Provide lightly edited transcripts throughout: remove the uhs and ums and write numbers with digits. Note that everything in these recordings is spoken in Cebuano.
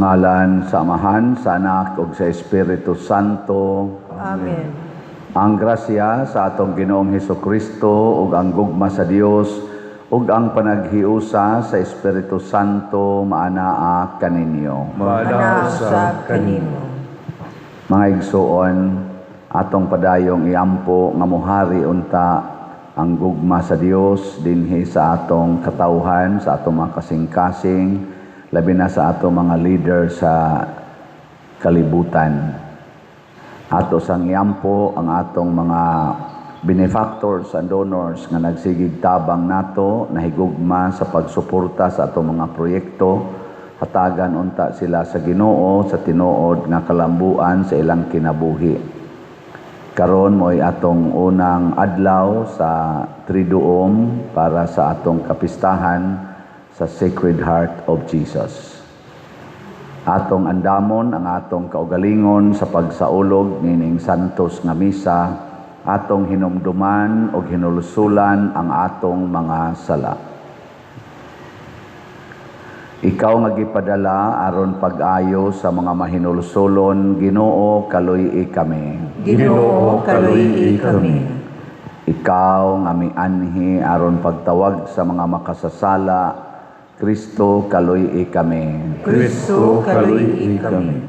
Sa ngalan sa Amahan, sa Anak ug sa Espiritu Santo. Amen. Ang grasya sa atong Ginoong Hesus Kristo ug ang gugma sa Dios ug ang panaghiusa sa Espiritu Santo maanaa kaninyo. Maanaa usab kanimo. Mga igsuon, atong padayong iampo nga muhari unta ang gugma sa Dios dinhi sa atong katawhan, sa atong mga kasing-kasing, labi na sa atong mga leader sa kalibutan. Ato sang iampo ang atong mga benefactors and donors nga nagsigig tabang nato, nahigugma sa pagsuporta sa atong mga proyekto. Hatagan unta sila sa Ginoo sa tinuod nga kalambuan sa ilang kinabuhi. Karon mo'y atong unang adlaw sa Triduum para sa atong kapistahan sa Sacred Heart of Jesus. Atong andamon ang atong kaugalingon sa pagsaulog nining santos nga misa, atong hinumduman og hinulsulan ang atong mga sala. Ikaw nga gipadala aron pag-ayo sa mga mahinulsulon, Ginoo, kaluy-i kami. Ginoo, kaluy-i kami. Ikaw nga mianhi aron pagtawag sa mga makasasala, Kristo, kaluy-i kami. Kristo, kaluy-i kami.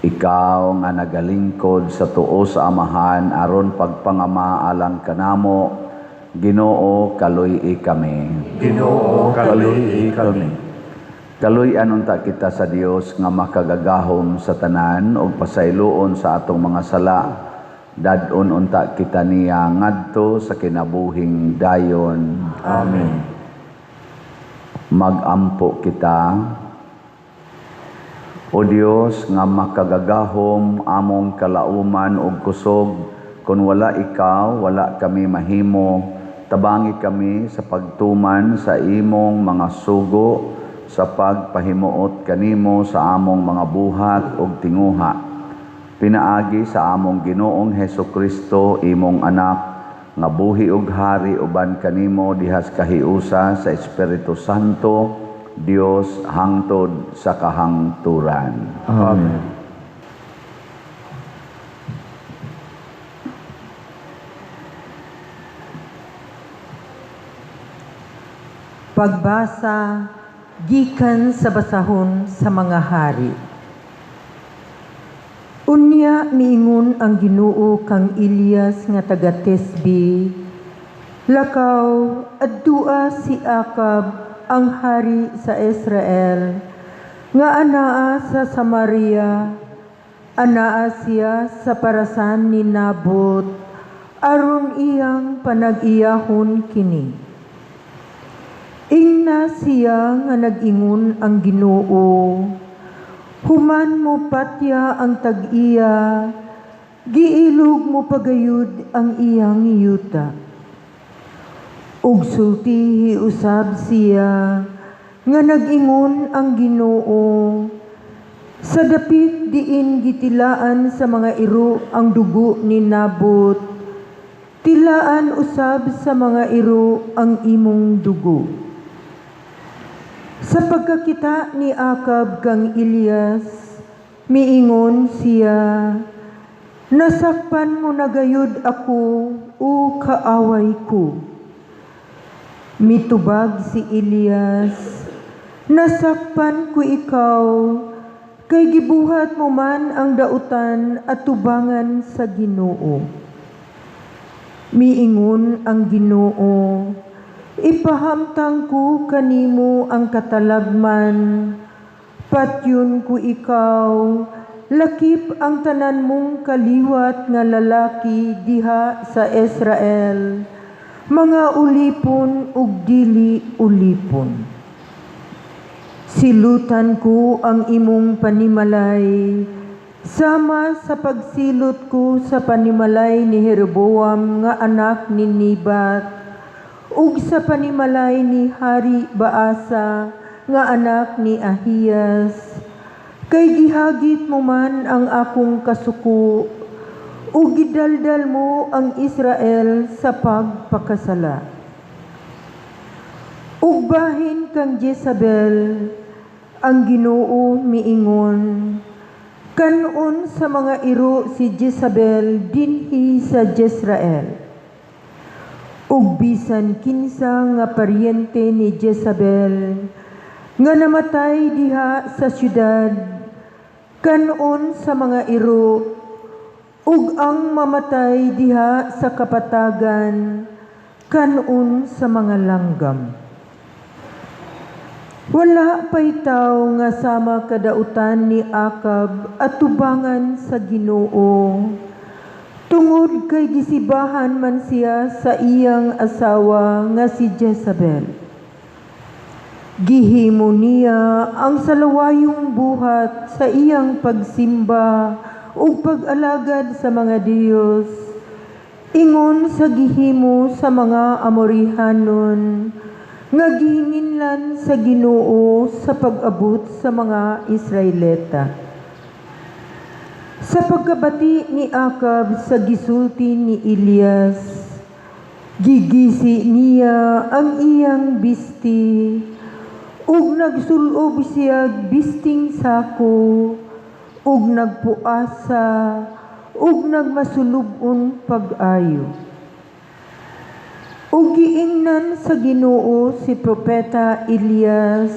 Ikaw nga nagalingkod sa tuo sa Amahan aron pagpangama alang kanamo, Ginoo, kaluy-i kami. Ginoo, kaluy-i kami. Kaluy-an unta kita sa Dios nga makagagahom sa tanan ug pasayloon sa atong mga sala. Dad-on unta kita niya ngadto sa kinabuhing dayon. Amen. Magampo kita. O Dios nga makagagahom, among kalauman ug kusog, kun wala ikaw, wala kami mahimo. Tabangi kami sa pagtuman sa imong mga sugo, sa pagpahimuot kanimo sa among mga buhat ug tinguha. Pinaagi sa among Ginoong Heso Kristo, imong anak, nga buhi ug hari uban kanimo dihas kahiusa sa Espiritu Santo, Dios, hangtod sa kahangturan. Amen. Pagbasa gikan sa basahon sa mga hari. Unya miingon ang Ginoo kang Elias nga taga Tesbi, "Lakaw, adtua si Akab ang hari sa Israel nga anaa sa Samaria. Anaa siya sa parasan ni Nabot aron iyang panag-iyahon kini." Ingna siya nga nag-ingon ang Ginoo, "Human mo patya ang tag-iya, giilog mo pagayud ang iyang yuta." Ug sultihi usab siya nga nag-ingon ang Ginoo, "Sa dapit diin gitilaan sa mga iro ang dugo ni Nabot, tilaan usab sa mga iro ang imong dugo." Sa pagkakita ni Akab kang Elias, miingon siya, "Nasakpan mo na gayud ako, o kaaway ko." Mitubag si Elias, "Nasakpan ko ikaw, kay gibuhat mo man ang dautan at tubangan sa Ginoo. Miingon ang Ginoo, "Ipahamtang ko kanimo ang katalagman, patyon ko ikaw, lakip ang tanan mong kaliwat nga lalaki diha sa Israel, mga ulipon ug dili ulipon. Silutan ko ang imong panimalay, sama sa pagsilot ko sa panimalay ni Jeroboam nga anak ni Nebat, ug sa panimalay ni Hari Baasa nga anak ni Ahiyas, kay gihagit mo man ang akong kasuko, ug gidaldal mo ang Israel sa pagpakasala." Ug bahin kang Jezabel, Ang Ginoo miingon, "Kanon sa mga iro si Jezabel dinhi sa Jezreel. Ug bisan kinsa nga paryente ni Jezabel nga namatay diha sa syudad, kanon sa mga iro, ug ang mamatay diha sa kapatagan, kanon sa mga langgam." Wala pa'y tawo nga sama kadautan ni Acab atubangan sa Ginoo, tungod kay gisibahan man siya sa iyang asawa nga si Jezabel. Gihimo niya ang salawayong buhat sa iyang pagsimba ug pag-alagad sa mga Diyos, ingon sa gihimo sa mga Amorihanon nga gihinginlan sa Ginoo sa pag-abot sa mga Israelita. Sa pagkabati ni Acab sa gisulti ni Elias, gigisi niya ang iyang bisti ug nagsulob siya bisting sako ug nagpuasa ug nagmasulub-on pag-ayo. Ug giingnan sa Ginoo si Propeta Elias,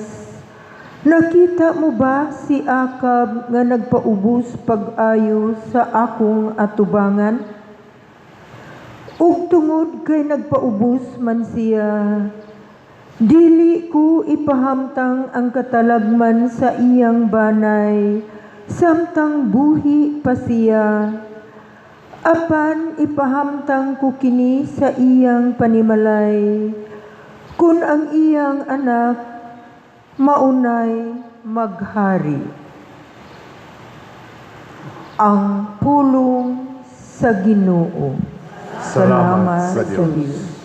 "Nakita mo ba si Acab nga nagpaubos pag-ayo sa akong atubangan? Ug tungod kay nagpaubos man siya, dili ko ipahamtang ang katalagman sa iyang banay samtang buhi pa siya. Apan ipahamtang ko kini sa iyang panimalay kun ang iyang anak maunay maghari." Ang pulong sa Ginoo. Salamat sa Diyos.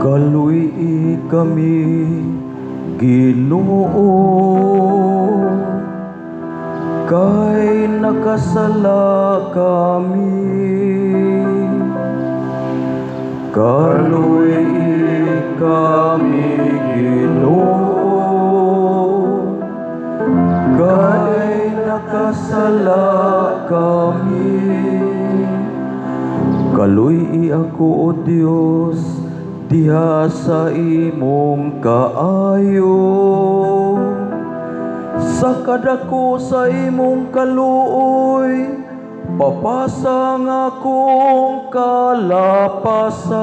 Kaluy-i kami, Ginoo, kay nakasala kami. Kaluy-i kami, Ginoo, kay nakasala kami. Kaluy-i ako, O Dios, diha sa imong kaayo. Sa kadako sa imong kaluoy, papasa ang akong kalapasan.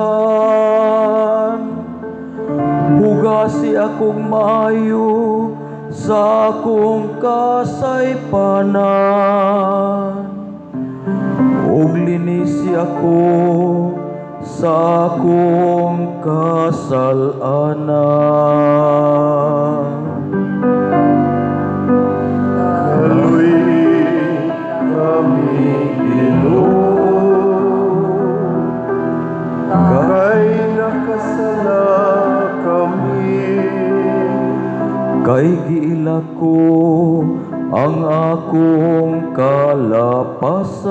Hugasi akong maayo sa akong kasaypanan ug linisi ako sa akong kasalanan. Kaluy-i kami, Ginoo, kay nakasala kami. Kay giila ko ang akong kalapasan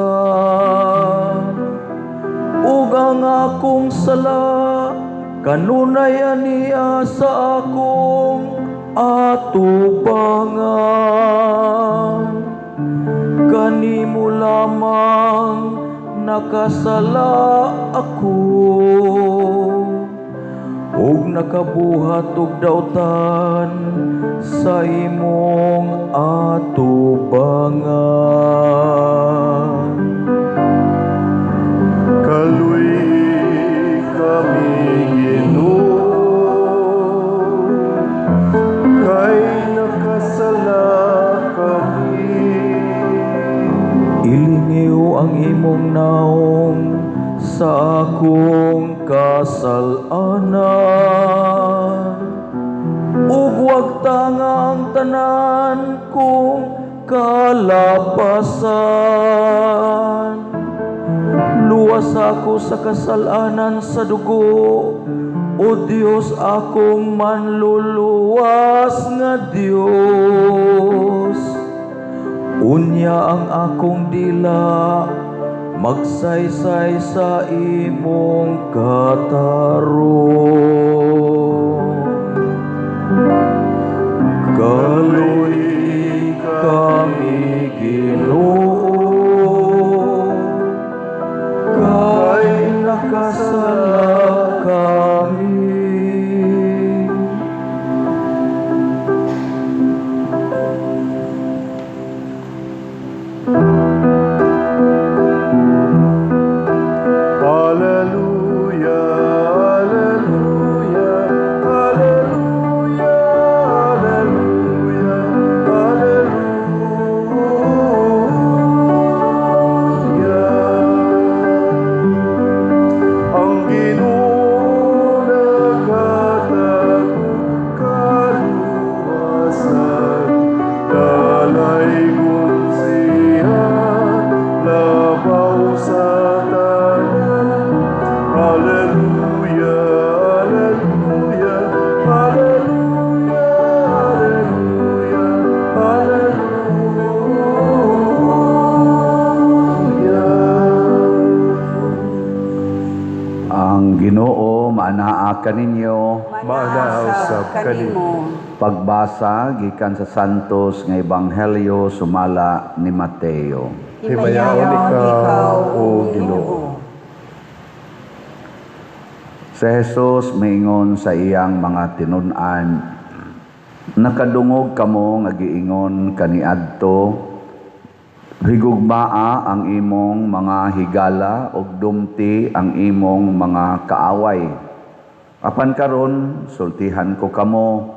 ug ang akong sala kanunay ania sa akong atubangan. Kanimo lamang nakasala ako ug nakabuhat og dautan sa imong atubangan. Kaluy-i kami, Ginoo, kay nakasala kami. Ilingiw ang imong naong sa akong kasalanan ug wag tanga ang tanan kong kalapasan. Luwas ako sa kasalanan sa dugo, O Dios, akong manluluwas nga Dios. Unya ang akong dila magsaysay sa imong katarong. Kaluy kami, Ginoo, kay nakasala kami. Alleluia, alleluia, alleluia, alleluia, alleluia. Ang Ginoo naghatag kaluwasan, dalaygon siya labaw sa tanan. Alleluia, alleluia, alleluia, alleluia, alleluia. Ang Ginoo maanaa kaninyo. Maanaa usab kanimo. Pagbasa gikan sa Santos nga Ebanghelyo sumala ni Mateo. Himayaon ikaw, O Ginoo. Si Jesus miingon sa iyang mga tinun-an, "Nakadungog kamo nga giingon kaniadto, higugmaa ang imong mga higala ug dumti ang imong mga kaaway. Apan karon sultihan ko kamo,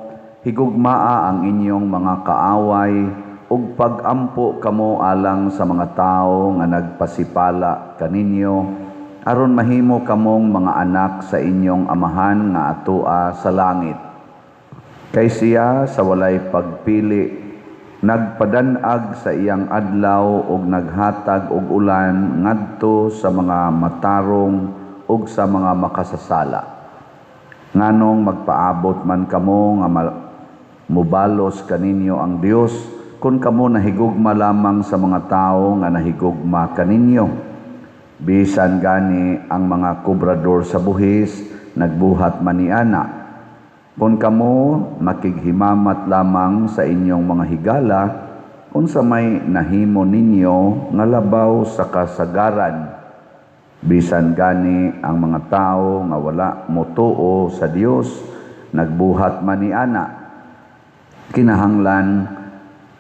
higugmaa ang inyong mga kaaway ug pagampo kamo alang sa mga tawo nga nagpasipala kaninyo, aron mahimo kamong mga anak sa inyong Amahan nga atoa sa langit. Kay siya sa walay pagpili nagpadanag sa iyang adlaw ug naghatag og ulan ngadto sa mga matarong ug sa mga makasasala. Nganong magpaabot man kamo nga mubalos kaninyo ang Dios kun kamo nahigugma lamang sa mga tawo nga nahigugma kaninyo? Bisan gani ang mga kobrador sa buhis nagbuhat man niana. Kung kamo makighimamat lamang sa inyong mga higala, unsa may nahimo ninyo nga labaw sa kasagaran? Bisan gani ang mga tawo nga wala motuo sa Dios nagbuhat man niana. Kinahanglan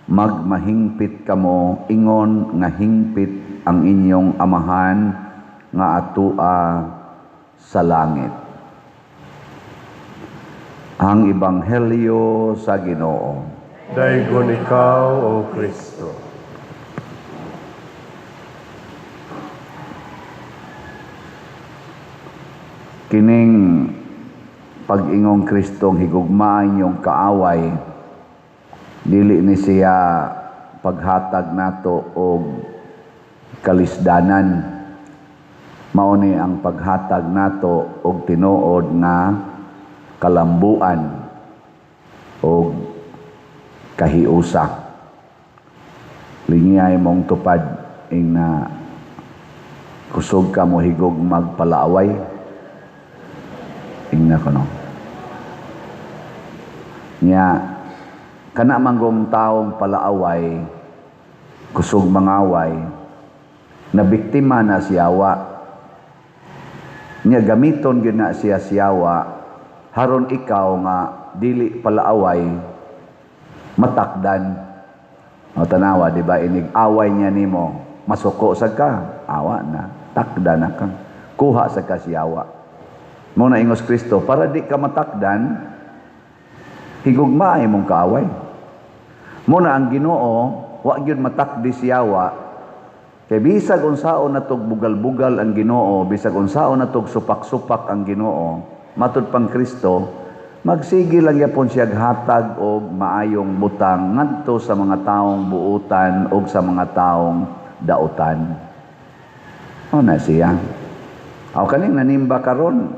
magmahingpit kamo ingon nga hingpit ang inyong Amahan nga atoa sa langit." Ang Ebanghelyo sa Ginoo. Daygon ikaw, O Kristo. Kining pag-ingong Kristong higugmaa inyong kaaway, dili ni siya paghatag nato og kalisdanan. Mao ni ang paghatag nato og tinuod nga kalambuan og kahiusa. Lingiyay mong tupad ing na kusog ka mo higog magpalaaway. Ingna kono. Nya kana manggong taong palaaway, kusog mangaway, na biktima na siyawa. Nya gamiton gyud na siya siyawa haron ikaw nga dili palaaway matakdan. O tanawa, di ba, inig away niya nimo, masuko sa ka, awa na, takdan na ka, kuha sa ka siyawa. Mo na ingos Kristo, para di ka matakdan, higugmaay mong kaaway. Mo na ang Ginoo, wa gyud matakdi siyawa. Kay bisag unsaon natog bugal-bugal ang Ginoo, bisag unsaon natog supak-supak ang Ginoo, matud pang Kristo, magsige lang yapon siya hatag og maayong butang ngadto sa mga taong buutan og sa mga taong dautan. Mao na siya. Aw, kaning nanimba karon,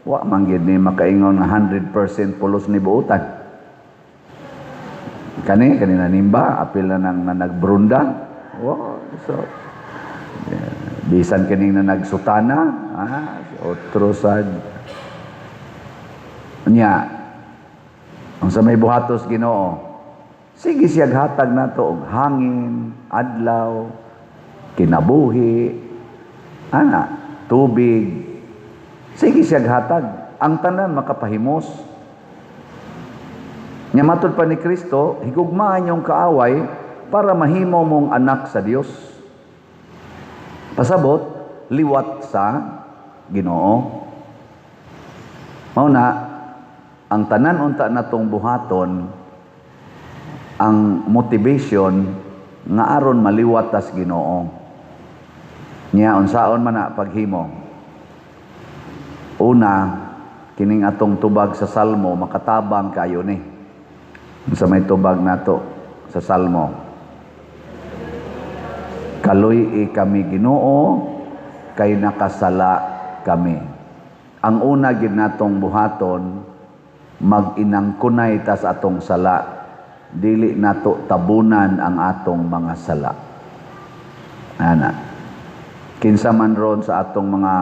wa man gyud ni makaingon nga 100% pulos ni buutan. Kani nanimba, apil na nang na nagbrunda. Wa, so yeah. Bisan kining na nagsutana, otro sad. Nya, ang sa may buhatos Ginoo, sige siya hatag nato og hangin, adlaw, kinabuhi, ana, tubig. Sige siya hatag. Ang tanan makapahimos. Nya matud pa ni Kristo, higugmaan yung kaaway para mahimo mong anak sa Dios. Pasabot, liwat sa Ginoo. Mao na ang tanan unta natong buhaton, ang motivation nga aron maliwat tas Ginoo. Nya unsaon man na paghimo? Una, kining atong tubag sa Salmo makatabang kayo ni. Unsa may tubag nato sa Salmo? Kaluy-i kami, Ginoo, kay nakasala kami. Ang una gid natong buhaton, mag-inangkunay tas atong sala. Dili nato tabunan ang atong mga sala. Ana. Kinsa man ron sa atong mga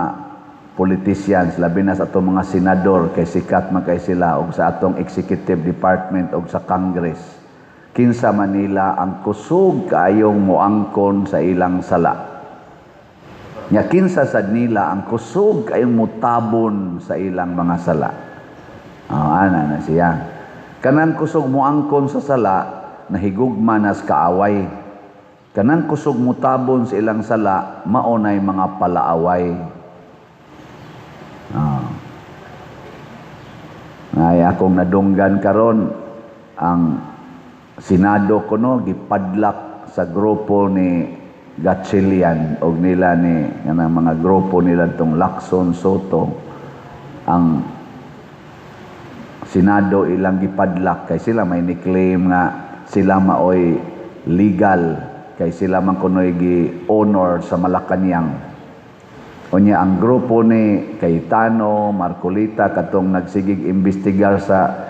politicians, labi na sa atong mga senador, kay sikat man kay sila, og sa atong executive department og sa Congress. Kinsa man nila ang kusog kaayong moangkon sa ilang sala? Nya kinsa sad nila ang kusog kayong mutabon sa ilang mga sala? Oh, ana na siya. Kanang kusog moangkon sa sala, nahigugma nas kaaway. Kanang kusog mutabon sa ilang sala, mao nay mga palaaway. Ah. Ay, akong nadunggan karon, ang Senado kuno gipadlak sa grupo ni Gatchalian og nila ni kanang mga grupo nila tong Lacson, Sotto. Ang Senado ilang gipadlak kay sila may ni-claim nga sila maoy legal kay sila man kunoy gi-honor sa Malacanang. Unya ang grupo ni Cayetano, Marcoleta, katong nagsigig imbestigar sa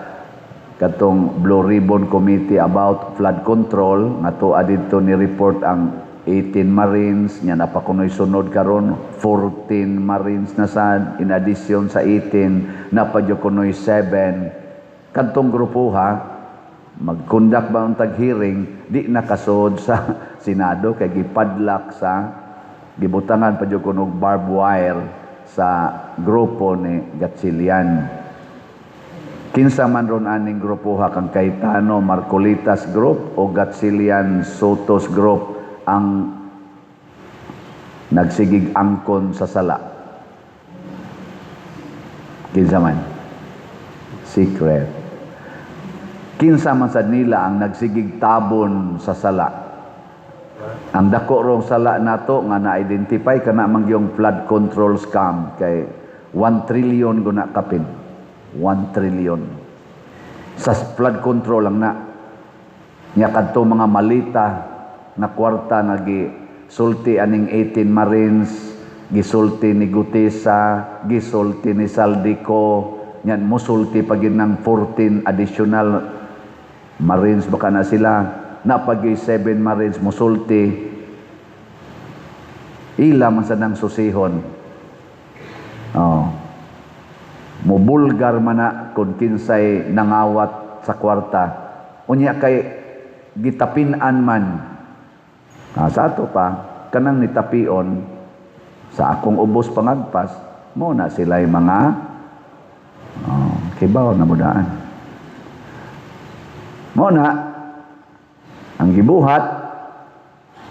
katong Blue Ribbon Committee about flood control nga tuwa didto ni report ang 18 Marines nya napakunoy sunod karon 14 Marines na sad in addition sa 18, napadyo kunoy 7. Kadtong grupo ha, mag-conduct ba ang tag hearing, di nakasod sa Senado kay gipadlak sa gibutangan pa jud kuno barbed wire sa grupo ni Gatchalian. Kinsa man ron aning grupo ha, kang Cayetano Marcoleta's group o Gatchalian Sotto's group ang nagsigig angkon sa sala? Kinsa man? Secret. Kinsa man sad nila ang nagsigig tabon sa sala? Ang dako rong sala nato nga na-identify kana man yung flood control scam kay 1 trillion guna kapin. 1 trillion. Sa flood control lang na. Nya kadto mga malita na kwarta nga gisulti aning 18 Marines, gisulti ni Guteza, gisulti ni Zaldy Co, nyan musulti pa gyud ng 14 additional Marines baka na sila, napagi 7 Marines musulti, ila man sa nang susihon. Oh. Mubulgar man na kung kinsay nangawat sa kwarta. Unya kay gitapin-an man. Ah, sa ato pa, kanang nitapion sa akong ubos pangagpas, mo na sila'y mga, oh, kibaw na mudaan. Mo na, ang gibuhat,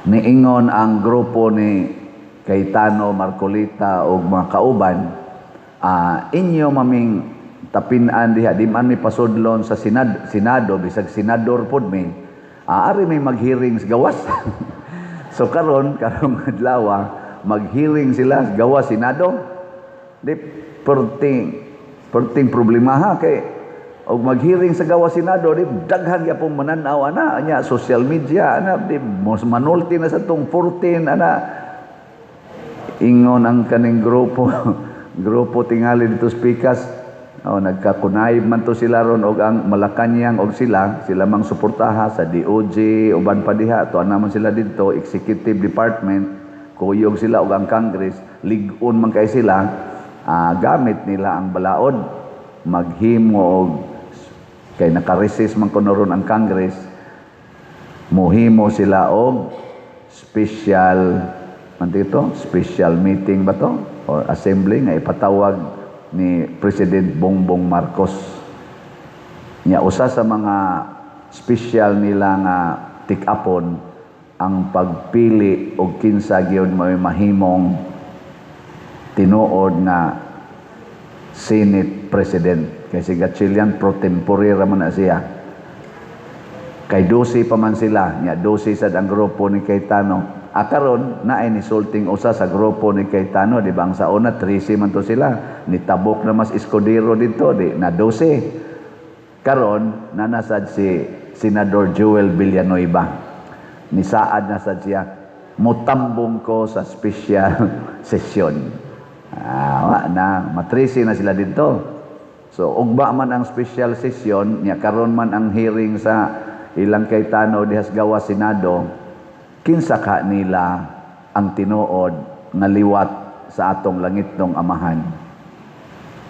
niingon ang grupo ni Cayetano, Marcoleta o mga kauban, inyo maming tapinan diha, di man mi pasudlon sa Senado, bisag senador pod mi, ari may mag-hearing sa gawas. So karon, karong adlaw, mag-hearing sila sa gawas Senado. Di perting problema ha, kay og mag-hearing sa gawas Senado, di daghan gyapon mananaw ana nya social media ana, di mos manulti na sa tong 14 ana. Ingon ang kaning grupo, grupo tingali dito sa pikas, oh, nagkakunayb man to sila ron og ang Malacañang og sila, sila mang suportaha sa DOJ, uban pa diha, tuan naman sila didto, Executive Department, kuyog sila og ang Congress, lig-on man kay sila, gamit nila ang balaod, maghimo og kay naka-recess man kuno ron ang Congress, muhimo sila og special man dito, special meeting ba to or assembly nga ipatawag ni President Bongbong Marcos. Nya usa sa mga special nila nga tikapon ang pagpili og kinsa gyud may mahimong tinuod nga Senate President. Kay si Gatchalian pro tempore ra man na siya. Kay 12 pa man sila, nya 12 sad ang grupo ni Cayetano. Ah, karon naay ni sulting usa sa grupo ni Cayetano, di ba ang sa una 13 man to sila, nitabok na mas Escudero dito, di na 12. Karon nanasad si Senador Joel Villanueva. Nisaad na sad siya, mutambong ko sa special session. Ah, wa na, ma-13 na sila dito. So ugba man ang special session, nya karon man ang hearing sa ilang Cayetano dihas gawas Senado, kinsa ka nila ang tinuod nga liwat sa atong langitnong Amahan.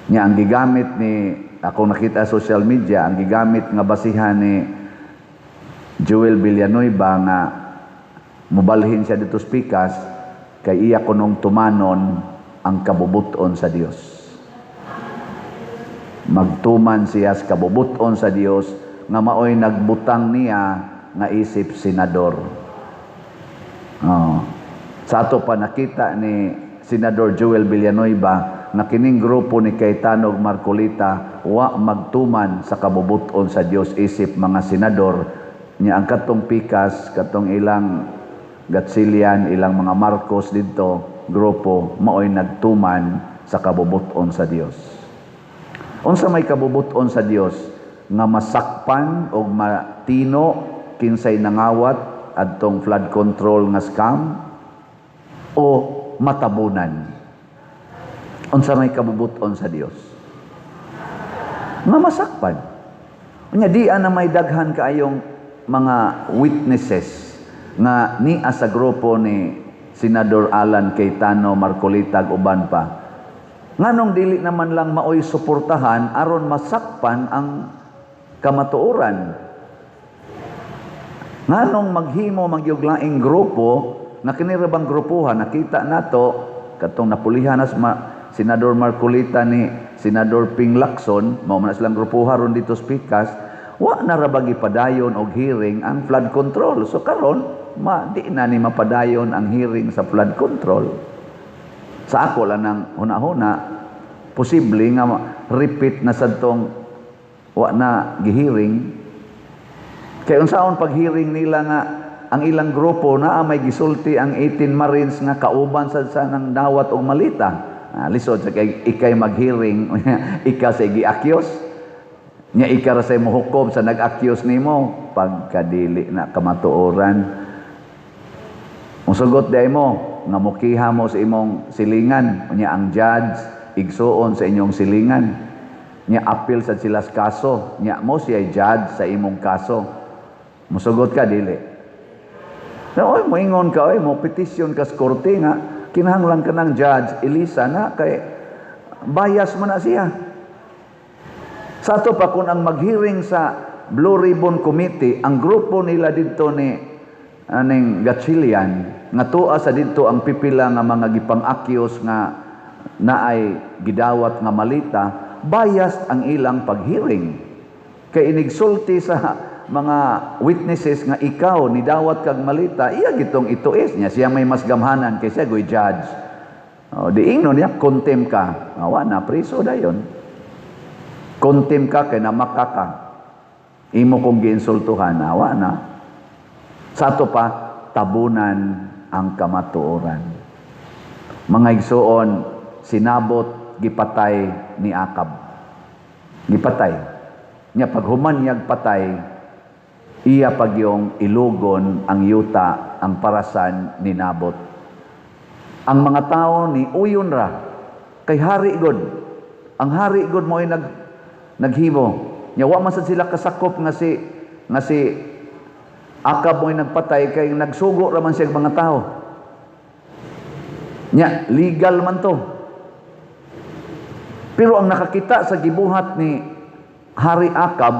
Nya ang gigamit ni ako nakita sa social media, ang gigamit nga basihan ni Joel Villanueva nga mubalhin siya dito sa pikas kay iya kunong tumanon ang kabubuton sa Dios. Magtuman siya sa kabubuton sa Dios nga maoy nagbutang niya nga isip senador. Oh. Sa ato pa nakita ni Senador Joel Villanueva nga kining grupo ni Cayetano ug Marcoleta wa magtuman sa kabubuton sa Dios isip mga senador niya. Ang katong pikas, katong ilang Gatchalian, ilang mga Marcos didto grupo, maoy nagtuman sa kabubuton sa Dios. Unsa may kabubuton sa Dios? Nga masakpan og matino kinsay nangawat adtong flood control nga scam o matabunan? Unsa may kabubuton sa Dios? Nga masakpan. Unya di na may daghan kaayong mga witnesses nga nia sa grupo ni Senador Alan Cayetano, Marcoleta ug uban pa. Nganong dili naman lang maoy suportahan aron masakpan ang kamatuoran? Nganong maghimo magyug laing grupo nga kini ra bang grupuhan nakita nato katong napulihan nas Senador Marcoleta ni Senador Ping Lacson, mao man na silang grupuha ron dito sa pikas, wa na ra ba gipadayon og hearing ang flood control? So karon ma di na ni mapadayon ang hearing sa flood control. Sa ako lang ng huna-huna, posible nga repeat na sad tong wa na gihearing. Kay unsaon pag-hearing nila nga ang ilang grupo na may gisulti ang 18 Marines nga kauban sad sa nang dawat og malita? Ah, lisod sa kay ikay mag-hearing, ikaw sa gi-accuse. Nya ika ra say mohukom sa nag-accuse nimo, pagkadili na kamatuoran. Musugot di mo nga mukiha mo sa imong silingan, nya ang judge igsuon sa inyong silingan. Nya appeal sad sila sa kaso, nya mo siya judge sa imong kaso. Musugot ka dili? Na oy, moingon ka, oy, mo petisyon ka sa korte nga kinahanglan ka ng judge Elisa na kay bias man na siya. Sa ato pa kung ang mag-hearing sa Blue Ribbon Committee, ang grupo nila didto ni aning Gatchalian, nga tuwa sa didto ang pipila nga mga gipang-accuse nga naay gidawat nga malita, biased ang ilang pag-hearing. Kay inigsulti sa mga witnesses nga ikaw nidawat kag malita, iya gitong ito is niya siya may mas gamhanan kay siya goy judge. O, di ingnon niya, contempt ka. Awa na, priso dayon. Contempt ka kay namaka ka. Imo kong giinsultuhan, awa na. Sa ato pa, tabunan ang kamatuoran. Mga igsuon, si Nabot gipatay ni Acab. Gipatay. Nya paghuman niyag patay, iya pagyong ilugon ang yuta, ang parasan ni Nabot. Ang mga tao ni uyon ra kay hari god. Ang hari god mo'y naghimo. Nya wa man sad sila kasakop nga si Akab mo'y nagpatay kay nagsugo ra man siya og mga tao. Nya legal man to. Pero ang nakakita sa gibuhat ni Hari Akab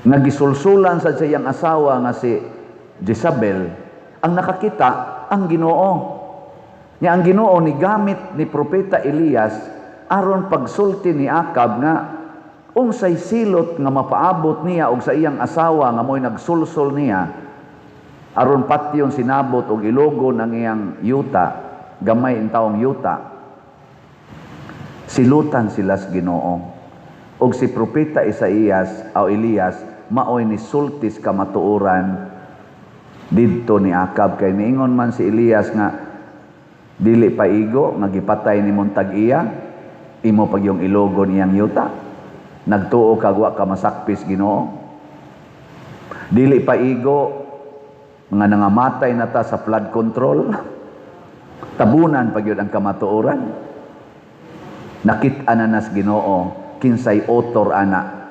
nga gisulsulan sa siyang asawa nga si Jezabel, ang nakakita ang Ginoo. Nya ang Ginoo ni gamit ni propeta Elias aron pagsulti ni Akab nga unsay silot nga mapaabot niya og sa iyang asawa nga mo'y nagsulsol niya aron patyon si Nabot og ilogon ang iyang yuta, gamay in taong yuta. Silutan sila sa Ginoo. Og si propeta Isaías o Elias maoy ni sultis kamatuoran didto ni Akab, kay niingon man si Elias nga dili pa igo nga gipatay ni mong tag-iya, imo pag yung ilogon iyang yuta. Nagtuo kag wa ka masakpis Ginoo? Dili pa igo nga nangamatay na ta sa flood control, tabunan pa gyud ang kamatuoran? Nakit-an na nas Ginoo kinsay author ana.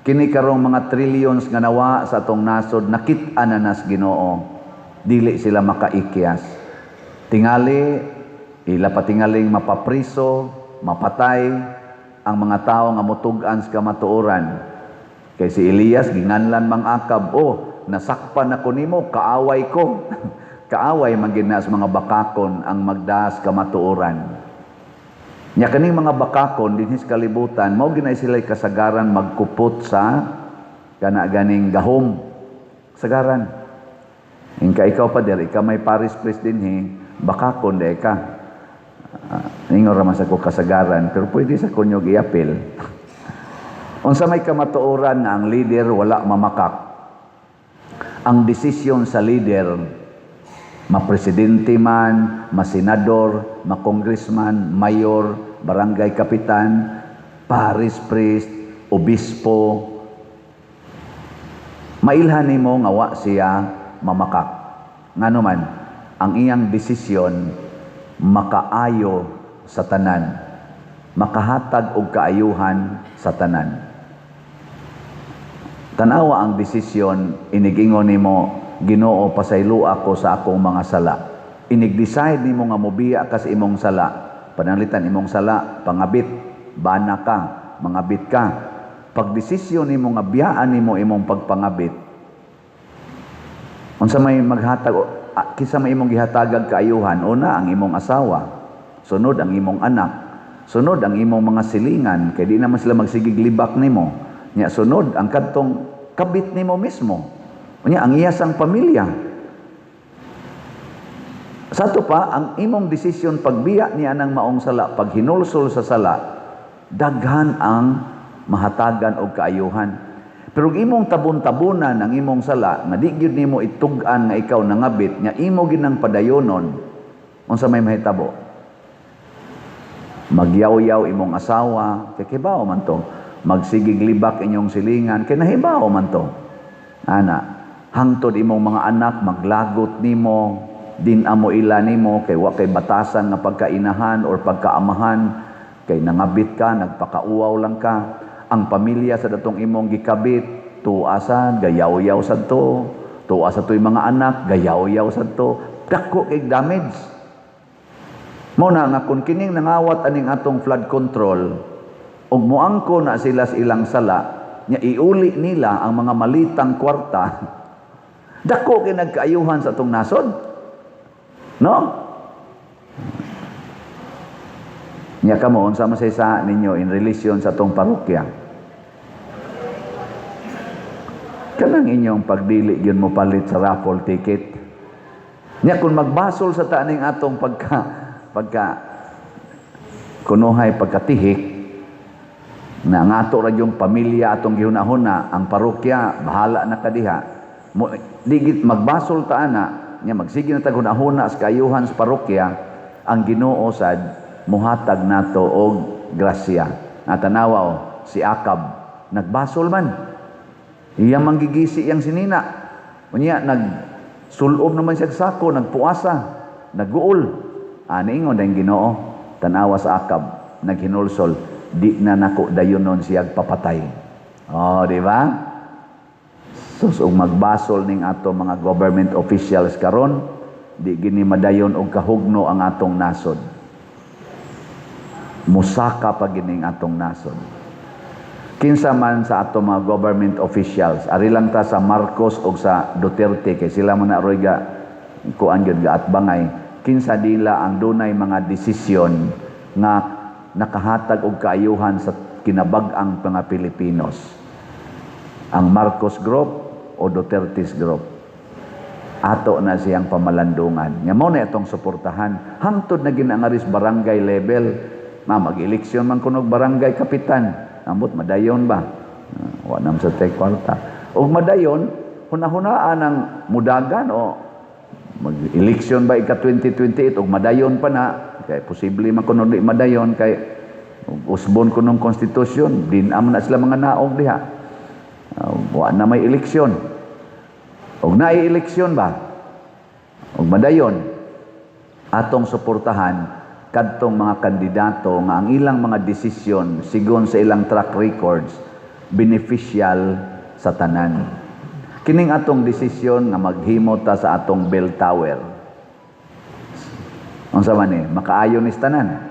Kini karong mga trillions nga nawa sa atong nasod, nakit-an na nas Ginoo. Dili sila makaikyas. Tingali ila patingaling mapapriso, mapatay ang mga tao nga mutug-an sa kamatuoran. Kay si Elias ginganlan mang Akab, "Oh, nasakpan ako nimo, kaaway ko." Kaaway man gid na sa mga bakakon ang magdas kamatuoran. Nya kaning mga bakakon dinhi sa kalibutan, mao ginay sila kasagaran magkupot sa kana ganing gahom. Sagaran. Ingka ikaw pa der, ikaw may parish priest dinhi, bakakon de ka. Ningon ra man sa ko kasagaran, pero pwede sa kunyog iapil. Unsa may kamatuoran nga ang leader wala mamakak? Ang desisyon sa leader, ma-presidente man, ma-senador, ma-congressman, mayor, barangay kapitan, parish priest, obispo, mailhan nimo nga wa siya mamakak. Ngano man, ang iyang desisyon makaayo sa tanan, makahatag og kaayuhan sa tanan. Tanawa ang desisyon, inigingon nimo, "Ginoo, pasayloa ko sa akong mga sala." Inig-decide nimo nga mobiya ka sa imong sala. Pananglitan imong sala, pangabit, bana ka, mangabit ka. Pag desisyon nimo nga biyaan nimo imong pagpangabit, unsa may maghatag, kinsa may imong gihatagag kaayuhan? Una, ang imong asawa, sunod ang imong anak, sunod ang imong mga silingan kay di naman sila magsigig libak nimo. Nya sunod ang kadtong kabit nimo mismo. Unya ang iyasang pamilya. Sa ato pa, ang imong desisyon pagbiya niya ng maong sala, pag hinulsol sa sala, daghan ang mahatagan og kaayuhan. Pero ug imong tabon-tabunan ang imong sala, nga di gyud nimo itug-an nga ikaw nangabit, nga imo ginang padayonon, unsa may mahitabo? Magyaw-yaw imong asawa, kay kibaw man to. Magsigig libak inyong silingan, kay nahibaw man to. Ana, hangtod imong mga anak maglagot nimo, din amo ila nimo kay wa kay batasan nga pagkainahan or pagkaamahan, kay nangabit ka, nagpakauwaw lang ka. Ang pamilya sa datong imong gikabit, tuasan, gayaw-yaw sad to. Tuwa sa to'y mga anak, gayaw-yaw sad to. Dako kay damage. Mo na nga kung kining nangawat aning atong flood control, ug moangko na sila sa ilang sala, nya iuli nila ang mga malitang kwarta, dako kay nagkaayuhan sa atong nasod. No? Nya kamo, unsa man sa ninyo in relation sa atong parokya? Kanang inyong pagdili gyud mo palit sa raffle ticket. Nya kung magbasol sa taning atong pagka pagka kunuhay pagkatihik na ang ato ra yung pamilya atong gihuna-huna, ang parokya bahala na kadiha. Mo digit magbasol ta ana, nya magsige na tag huna-huna sa kaayuhan sa parokya, ang Ginoo sad muhatag nato og grasya. Natanawa o si Akab nagbasol man. Iyang manggigisi iyang sinina. Unya nagsulob naman siya sa sako, nagpuasa, nagguol. Ani ingon ang Ginoo, tanawa sa Akab, naghinulsol, di na nako dayunon siyag papatay. Oh, di ba? Sus, ug magbasol ning ato mga government officials karon, di gini madayon og kahugno ang atong nasod. Musaka pa gining atong nasod. Kinsa man sa ato mga government officials, ari lang ta sa Marcos o sa Duterte kay sila man na roy ga kuan gyud ga atbangay, kinsa dila ang dunay mga desisyon nga nakahatag og kaayuhan sa kinabag-ang mga Pilipinos? Ang Marcos Group o Duterte's Group? Ato na siyang pamalandungan. Nga mao na itong suportahan. Hangtod na ginangaris barangay level. Ma mag-eleksyon man kunog barangay kapitan. Ambot madayon ba? Ah, wa nam sa tay kwarta. Og madayon, hunahunaan ang mudagan o mag-eleksyon ba ika 2028 og madayon pa na, kay posible man kuno di madayon kay usbon kunong konstitusyon, din man na sila mga naog diha. Wa na may eleksyon. Og naay eleksyon ba? Og madayon, atong suportahan kadtong mga kandidato nga ang ilang mga desisyon sigon sa ilang track records beneficial sa tanan. Kining atong desisyon nga maghimo ta sa atong bell tower. Unsa man ni? Makaayo ni sa tanan.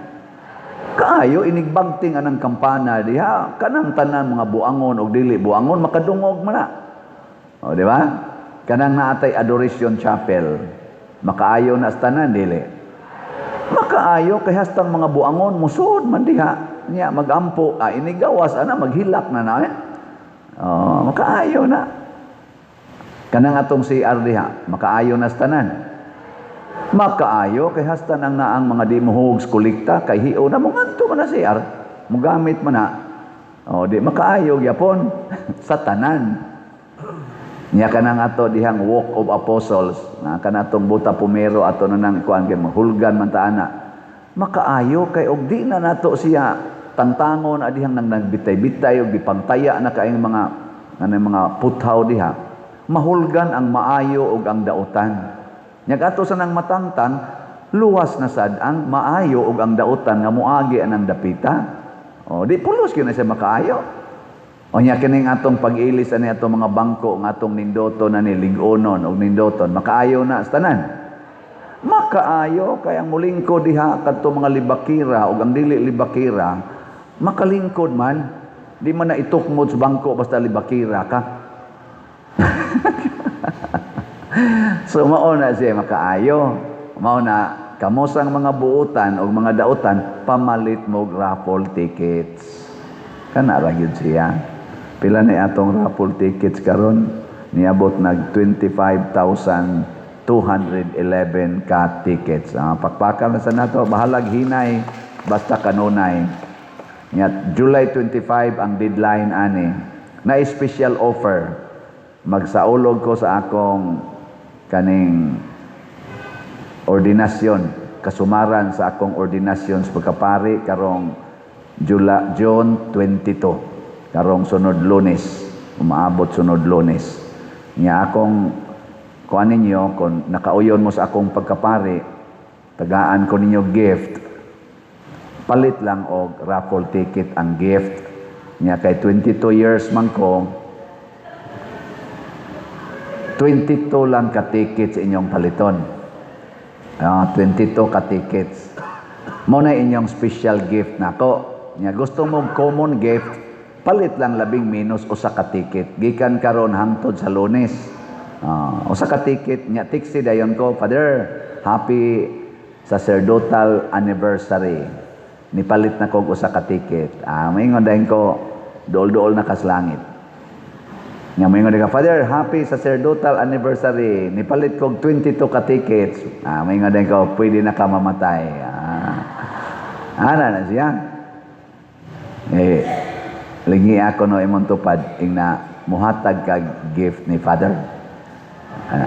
Kaayo inigbagting anang kampana diha, kanang tanan mga buangon og dili buangon makadungog man na. O, di ba? Kanang naatay Adoration Chapel, makaayo na sa tanan, dili? Makaayo kay hastang mga buangon musod man diha. Nya magampo, ah, inigawas ana maghilak na na eh. Oh, makaayo na. Kanang atong CR diha, makaayo na sa tanan. Makaayo kay hasta nang naang mga di mohugs kolekta kay hio na mo ngadto man na CR, mogamit man na. Oh, di makaayo gyapon sa tanan. Nya kanang ato dihang Walk of Apostles, na kanatong Buta Pumero ato na nang kuan kay mahulgan man ta ana. Makaayo kay og di na nato siya tangtangon adihang nang nagbitay-bitay og gipangtaya na kaayong mga kanang mga puthaw diha. Mahulgan ang maayo ug ang dautan. Nya ato sa nang matangtang, luwas na sad ang maayo ug ang dautan nga moagi anang dapita. O di pulos gyud na siya makaayo. O nya kining atong pag-ilis ani atong mga bangko nga atong nindoto na ni lig-onon og nindoton, makaayo na sa tanan. Makaayo kay ang mulingkod diha kadto mga libakira ug ang dili libakira makalingkod man. Di man na itukmod sa bangko basta libakira ka. So mao na siya makaayo. Mao na kamo sang mga buutan o mga dautan, pamalit mo raffle tickets. Kana ra gyud siya. Pila na atong raffle tickets karon? Niabot nag 25,211 ka tickets. Ah, pakpakan na sa nato, bahalag hinay basta kanunay. Nya July 25 ang deadline ani. Na special offer. Magsaulog ko sa akong kaning ordinasyon, kasumaran sa akong ordinasyon sa pagkapari karong July, June 22, karong sunod Lunes, umaabot sunod Lunes. Nya akong kuan ninyo, kung nakauyon mo sa akong pagkapari, tagaan ko ninyo gift, palit lang og raffle ticket ang gift. Nya kay 22 years man ko, 22 lang ka tickets inyong paliton. 22 ka tickets. Mo na inyong special gift nako. Nya gusto mo common gift, palit lang labing minus usa ka ticket. Gikan karon hangtod sa Lunes. Usa ka ticket nya tiksi dayon ko, "Father, happy sacerdotal anniversary. Nipalit na kog usa ka ticket." Ah, maingon dayon ko, dool-dool na kas langit. Nga moingon ka, "Father, happy sacerdotal anniversary. Nipalit kog 22 ka tickets." Ah, moingon din ko, pwede na ka mamatay. Ah, ana na siya. Eh, lingi ako no imong tupad, ing na muhatag kag gift ni Father. Ah.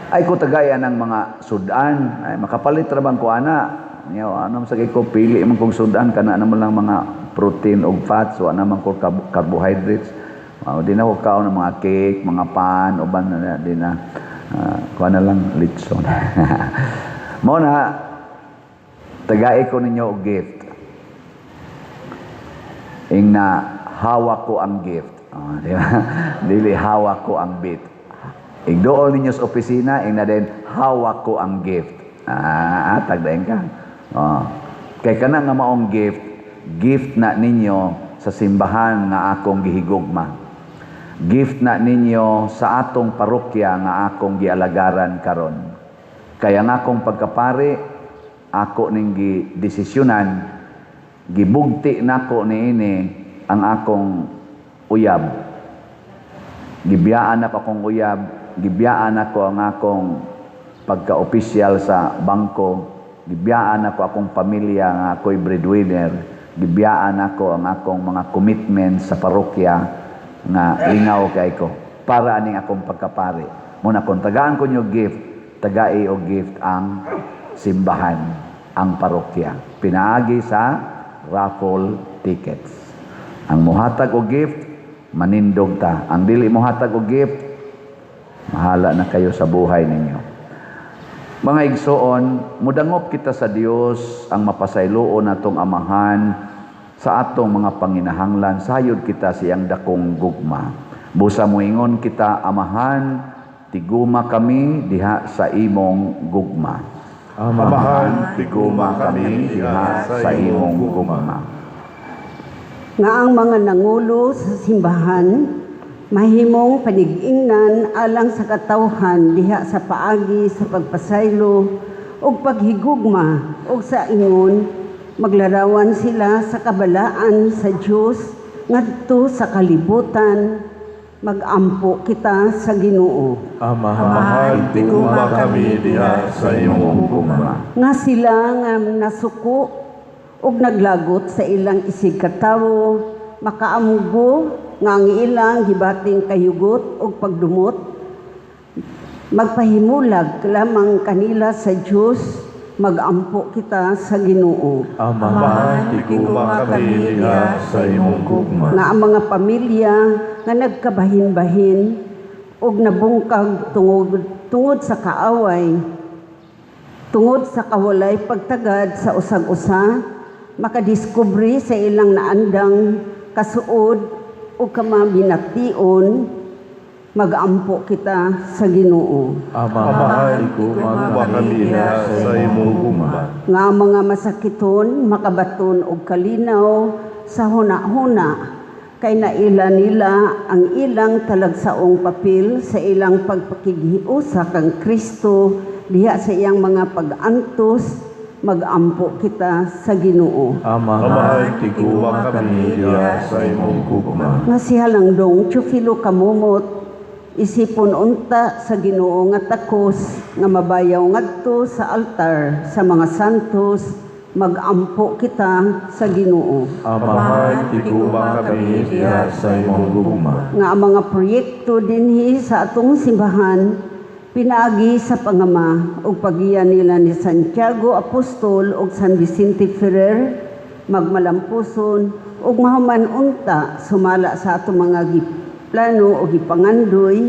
Ay ko tagayan ng mga sudan, ay makapalit ra bang ko ana. Nya ano sa ko pili man kog sudan, kana naman lang mga protein ug fats, wa naman ko carbohydrates. Di na ko kaon ng mga cake, mga pan, uban na di na. Kuha na lang litson. Mo na Tagai ko ninyo og gift. Ingna hawak ko ang gift. Oh, di ba? Dili hawak ko ang bit. Igdool ninyo sa opisina, ingna din hawak ko ang gift. Ah, tagdain ka. Oh. Kay kana nga maong gift, gift na ninyo sa simbahan nga akong gihigugma. Gift na ninyo sa atong parokya nga akong gialagaran karon. Kaya nga akong pagkapari, ako ning gidesisyonan, gibugti nako niini ang akong uyab. Gibiyaan ako akong uyab, gibiyaan ako ang akong pagka-opisyal sa bangko, gibiyaan ako akong pamilya nga ako'y breadwinner, gibiyaan ako ang akong mga commitment sa parokya nga lingaw kay ko para aning akong pagkapari. Muna kung tagaan ko nyo gift, tagai og gift ang simbahan, ang parokya. Pinaagi sa raffle tickets. Ang muhatag og gift, manindog ta. Ang dili muhatag og gift, mahala na kayo sa buhay ninyo. Mga igsoon, mudangop kita sa Dios ang mapasayloon natong Amahan sa atong mga panginahanglan, sayod kita siyang dakong gugma. Busa moingon kita, Amahan, tiguma kami diha sa imong gugma. Amahan, tiguma kami diha sa imong gugma. Nga ang mga nangulo sa simbahan mahimong panig-ingnan alang sa katawhan diha sa paagi sa pagpasaylo ug paghigugma ug sa ingon maglarawan sila sa kabalaan sa Dios ngadto sa kalibutan, magampo kita sa Ginoo. Amahan, tiguma kami diha sa imong gugma. Nga sila nga nasuko ug naglagot sa ilang isigkatawo makaamugo nga ang ilang gibating kayugot ug pagdumot magpahimulag lamang kanila sa Dios, magampo kita sa Ginoo. Amahan, tiguma kami diha sa imong gugma. Nga ang mga pamilya nga nagkabahin-bahin ug nabungkag tungod sa kaaway, tungod sa kawalay pagtagad sa usag-usa, makadiskubre sa ilang naandang kasuod o kamabination, magampo kita sa Ginoo. Amahan, tiguma kami diha sa imong gugma. Nga ang mga masakiton makabaton og kalinaw sa huna-huna kay naila nila ang ilang talagsaong papel sa ilang pagpakighiusa kang Kristo diha sa iyang mga pag-antos, magampo kita sa Ginoo. Amahan, tiguma kami diha sa imong gugma. Nga si Halangdong Teofilo Camomot isipon unta sa Ginoo nga takos nga mabayaw ngadto sa altar sa mga santos, magampo kita sa Ginoo. Amahan, tiguma kami diha sa imong gugma. Nga ang mga proyekto dinhi sa atong simbahan pinaagi sa pangama ug pagiya nila ni Santiago Apostol ug San Vicente Ferrer magmalampuson ug mahuman unta sumala sa atong mga giplano o gipangandoy,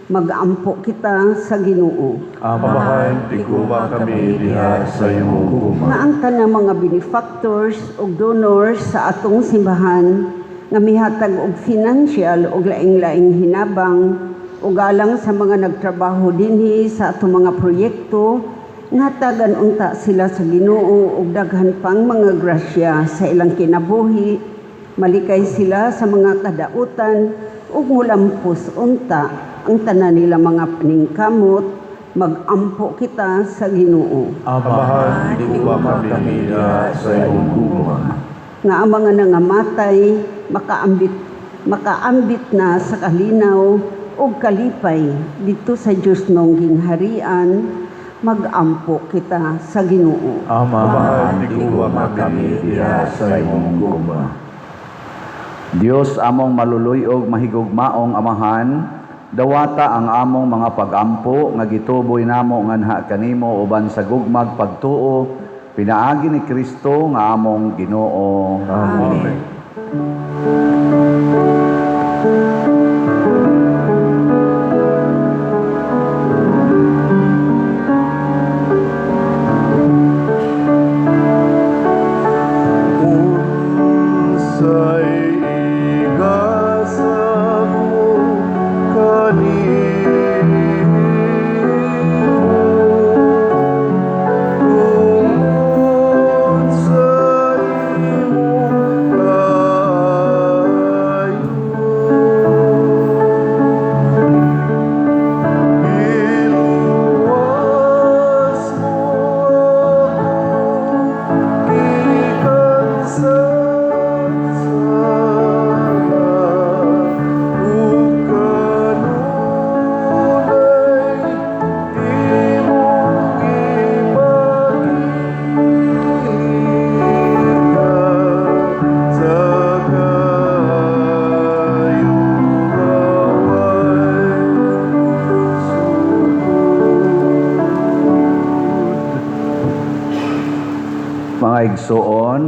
magampo kita sa Ginoo. Amahan, tiguma kami diha sa imong gugma. Nga ang tanang mga benefactors ug donors sa atong simbahan nga mihatag og financial ug laing-laing hinabang ug alang sa mga nagtrabaho dinhi sa atong mga proyekto, ngatagan unta sila sa Ginoo og daghan pang mga grasya sa ilang kinabuhi, malikay sila sa mga kadautan ug mulampos unta ang tanan nila mga paningkamot, magampo kita sa Ginoo. Amahan, tiguma kami diha sa imong gugma. Nga ang mga nangamatay makaambit na sa kalinaw ug kalipay dito sa Dios nong gingharian, magampo kita sa Ginoo. Amahan, tiguma kami diha sa imong gugma. Dios among maluluy-og mahigugmaong Amahan, dawata ang among mga pagampo nga gituboy namo nganha kanimo uban sa gugmag pagtuo pinaagi ni Kristo nga among Ginoo. Amen.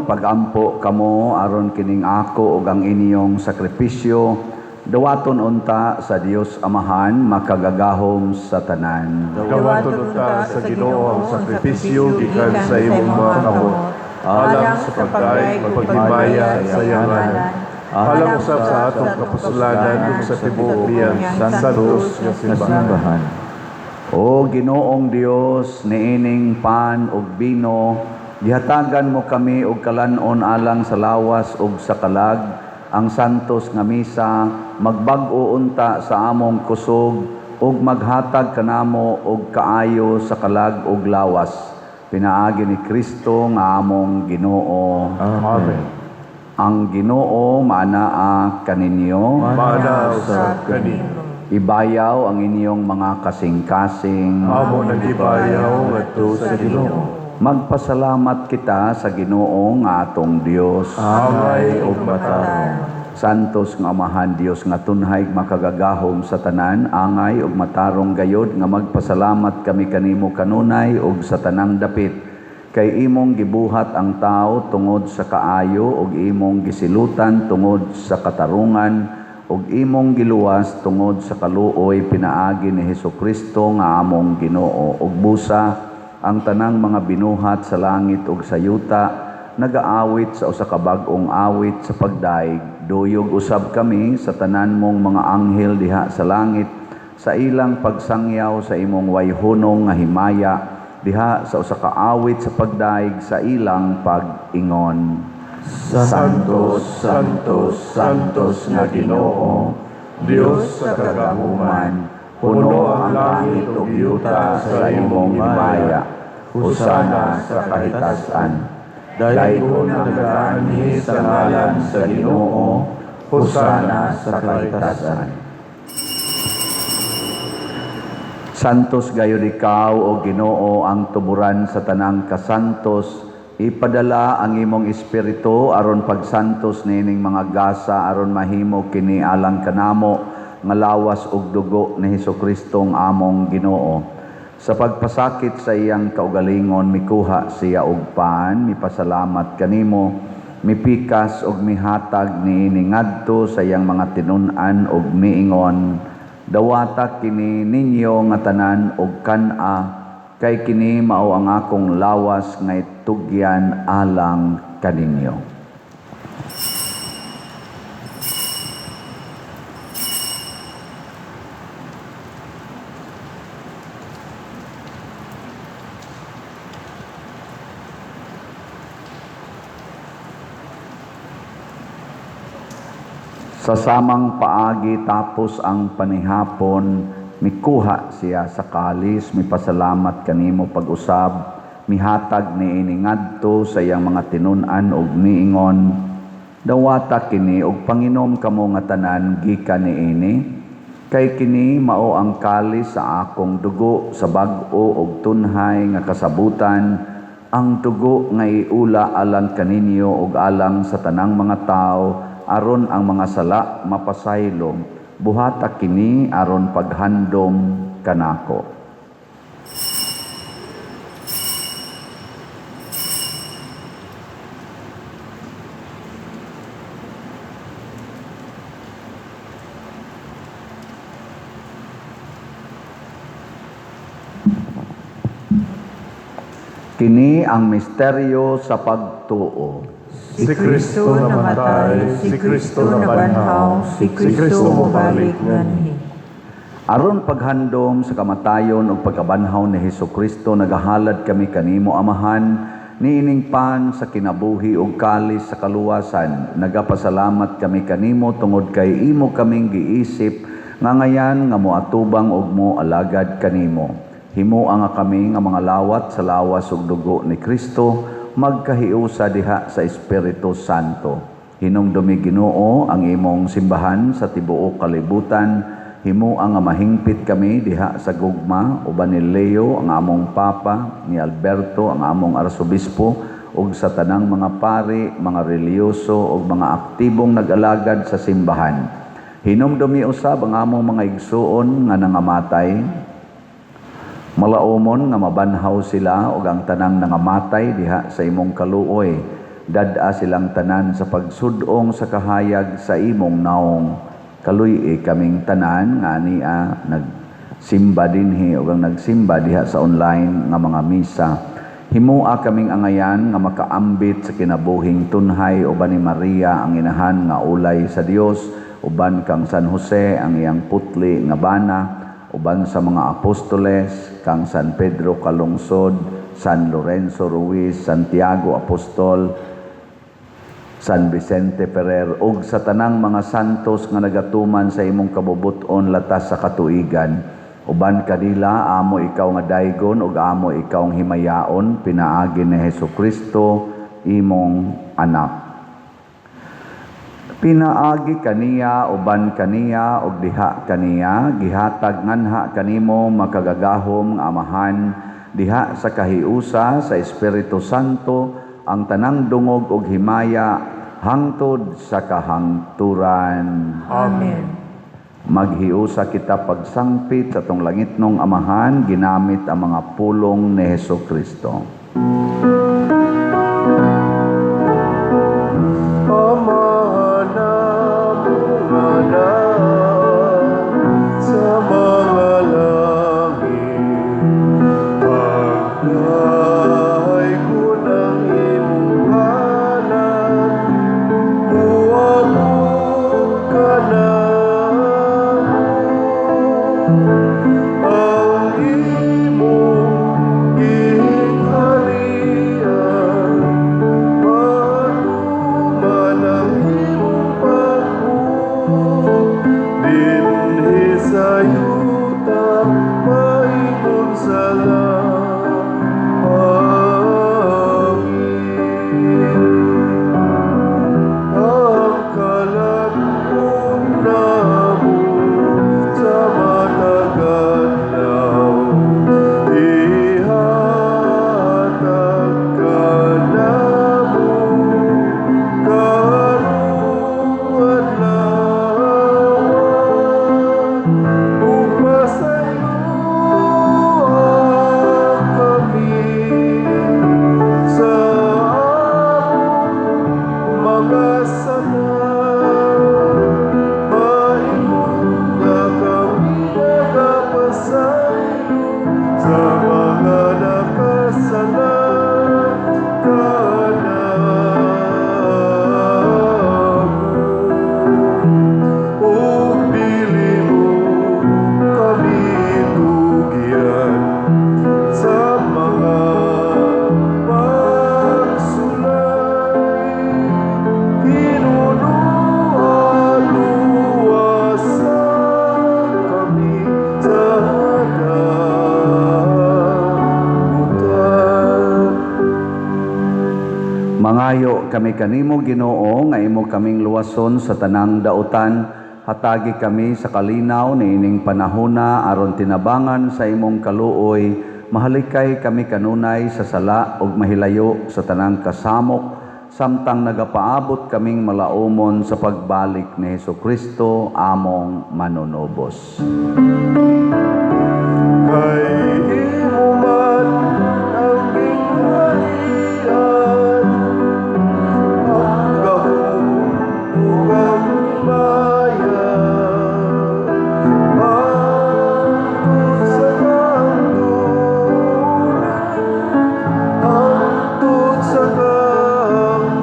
Pagampo kamo aron kining ako ug ang inyong sakripisyo dawaton unta sa Dios Amahan makagagahom sa tanan. Dawaton unta sa Ginoo ang sakripisyo gikan sa imong mga kamot, alang sa pagdaig ug paghimaya sa iyang ngalan, alang usab sa atong kapuslanan ug sa tibuok niyang santos nga simbahan. O Ginoong Dios, niining pan ug bino, gihatagan mo kami og kalan-on alang sa lawas ug sa kalag, ang santos nga misa magbag-o unta sa among kusog ug maghatag kanamo og kaayo sa kalag ug lawas. Pinaagi ni Kristo nga among Ginoo. Amen. Ang Ginoo maanaa kaninyo. Maana usab kanimo. Ibayaw ang inyong mga kasing-kasing. Amo nang gibayaw ngadto sa Ginoo. Magpasalamat kita sa Ginoo nga atong Dios. Angay ug matarong. Santos nga Amahan Dios nga tunhay makagagahom sa tanan, angay ug matarong gayod nga magpasalamat kami kanimo kanunay ug sa tanang dapit. Kay imong gibuhat ang tao tungod sa kaayo ug imong gisilutan tungod sa katarungan ug imong giluwas tungod sa kaluoy pinaagi ni Hesukristo nga among Ginoo. Ug busa ang tanang mga binuhat sa langit ug sa yuta nagaawit sa usa ka bag-ong awit sa pagdaig. Duyog usab kami sa tanan mong mga anghel diha sa langit sa ilang pagsangyaw sa imong wayhunong nga himaya diha sa usa ka awit sa pagdaig sa ilang pag-ingon. Santos, Santos, Santos nga Ginoo, Dios sa kagahuman, puno ang langit ug yuta sa imong himaya. Hosana sa kahitasan. Daygon nga nagaanhi sa ngalan sa Ginoo, Hosana sa kahitasan. Santos gayud ikaw o Ginoo ang tuburan sa tanang kasantos. Ipadala ang imong espiritu aron pagsantos niining mga gasa aron mahimo kini alang kanamo nga lawas ug dugo ni Hesukristo ang among Ginoo. Sa pagpasakit sa iyang kaugalingon mikuha siya og pan, mipasalamat kanimo, mipikas og mihatag niini ngadto sa iyang mga tinun-an og miingon, dawata kini ninyo nga tanan og kan-a, kay kini mao ang akong lawas nga itugyan alang kaninyo. Sa samang paagi tapos ang panihapon, mikuha siya sa kalis, mipasalamat kanimo pag-usab, mihatag niini ngadto sa iyang mga tinun-an og miingon, dawata kini og panginom kamo nga tanan gikan niini, kay kini mao ang kalis sa akong dugo sa bag-o og tunhay nga kasabutan, ang dugo nga iula alang kaninyo og alang sa tanang mga tawo aron ang mga sala mapasaylo. Buhata kini aron paghandom kanako. Kini ang misteryo sa pagtuo. Si Kristo namatay, si Kristo nabanhaw, si Kristo mobalik nganhi. Aron paghandom sa kamatayon ug pagkabanhaw ni Hesukristo, nagahalad kami kanimo Amahan niining pan sa kinabuhi ug kalis sa kaluwasan. Nagapasalamat kami kanimo tungod kay imo kaming giisip nga ngayan nga moatubang ug moalagad kanimo. Himoa nga kami nga mga lawat sa lawas ug dugo ni Kristo, magkahiusa diha sa Espiritu Santo. Hinumdumi Ginoo ang imong simbahan sa tibuok kalibutan. Himoa nga mahingpit kami diha sa gugma uban ni Leo ang among Papa, ni Alberto ang among Arsobispo, ug sa tanang mga pari, mga relihiyoso ug mga aktibong nag-alagad sa simbahan. Hinumdumi usab ang among mga igsuon nga nangamatay. Malaumon nga mabanhaw sila ug ang tanang nangamatay diha sa imong kaluoy. Dad-a silang tanan sa pagsudong sa kahayag sa imong naong. Kaluy-i kaming tanan nga ania nagsimba dinhi ug ang nagsimba diha sa online nga mga misa. Himua kaming angayan nga makaambit sa kinabuhing tunhay uban ni Maria, ang inahan nga ulay sa Dios, uban kang San Jose, ang iyang putli nga bana, uban sa mga apostoles, kang San Pedro Calungsod, San Lorenzo Ruiz, Santiago Apostol, San Vicente Ferrer, ug sa tanang mga santos nga nagatuman sa imong kabubut-on latas sa katuigan. Uban kanila, amo ikaw nga daygon ug amo ikaw ang himayaon pinaagi ni Hesus Kristo, imong anak. Pinaagi kaniya, uban kaniya, ug diha kaniya, gihatag nganha kanimo, makagagahom nga Amahan, diha sa kahiusa sa Espiritu Santo, ang tanang dungog ug himaya hangtod sa kahangturan. Amen. Maghiusa kita pagsangpit sa atong langitnong Amahan ginamit ang mga pulong ni Hesus Kristo. Amahan namo nga naa sa mga langit, pagdaygon ang imong ngalan, muabot kanamo ang imong gingharian, matuman ang imong pagbuot dinhi sa yuta maingon sa langit. Ang kalan-on namo sa matag adlaw, ihatag kanamo karong adlaw, ug pasayloa kami sa among mga sala, maingon nga kami nagapasaylo sa mga nakasala kanamo, ug dili mo kami tugyan sa mga pagsulay, hinunoa luwasa kami sa dautan. Mangayo kami kanimo, Ginoo, nga imo kaming luwason sa tanang dautan. Hatagi kami sa kalinaw niining panahona aron tinabangan sa imong kaluoy, mahalikay kami kanunay sa sala ug mahilayo sa tanang kasamok samtang nagapaabot kaming malaumon sa pagbalik ni Hesus Kristo, among manunubos. Kay imo man ang gingharian, ang gahom ug ang himaya, hangtod sa kahangturan, hangtod sa kahangturan.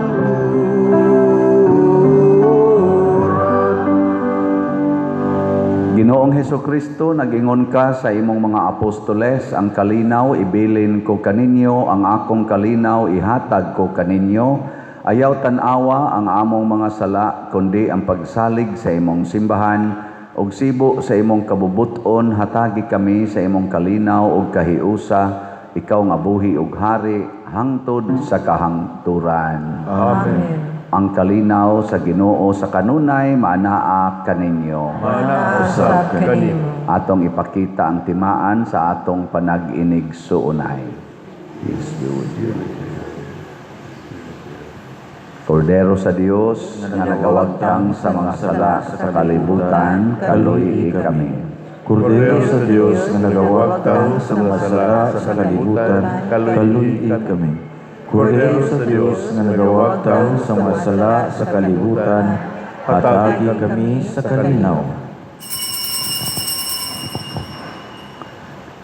Ginoong Heso Kristo, nagingon ka sa imong mga apostoles, "Ang kalinaw ibilin ko kaninyo, ang akong kalinaw ihatag ko kaninyo." Ayaw tan-awa ang among mga sala, kundi ang pagsalig sa imong simbahan, ug sibo sa imong kabubuton, hatagi kami sa imong kalinaw ug kahiusa, ikaw nga buhi ug hari hangtod sa kahangturan. Amen. Ang kalinaw sa Ginoo sa kanunay maanaa kaninyo. Maanaa usab kanimo. Atong ipakita ang timaan sa atong panag-inigsuonay. Peace be with you. Kordero sa Dios nga nagawagtang sa mga sala sa kalibutan, kaluy-i kami. Kordero sa Dios nga nagawagtang sa mga sala sa kalibutan, kaluy-i kami. Kordero sa Dios nga nagawagtang sa mga sala sa kalibutan, hatagi kami sa kalinaw.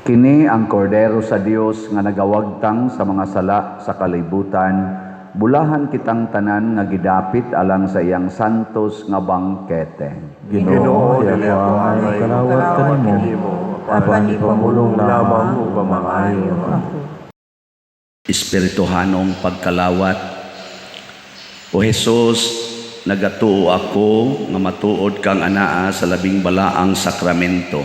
Kini ang kordero sa Dios nga nagawagtang sa mga sala sa kalibutan, bulahan kitang tanan nga gidapit alang sa iyang santos nga bangkete. Ginoo, di ako angay kalawat kanimo, apan ipamulong lamang ug maayo ako. Espirituhanong pagkalawat. O Hesus, nagatuo ako nga matuod kang anaa sa labing balaang sakramento.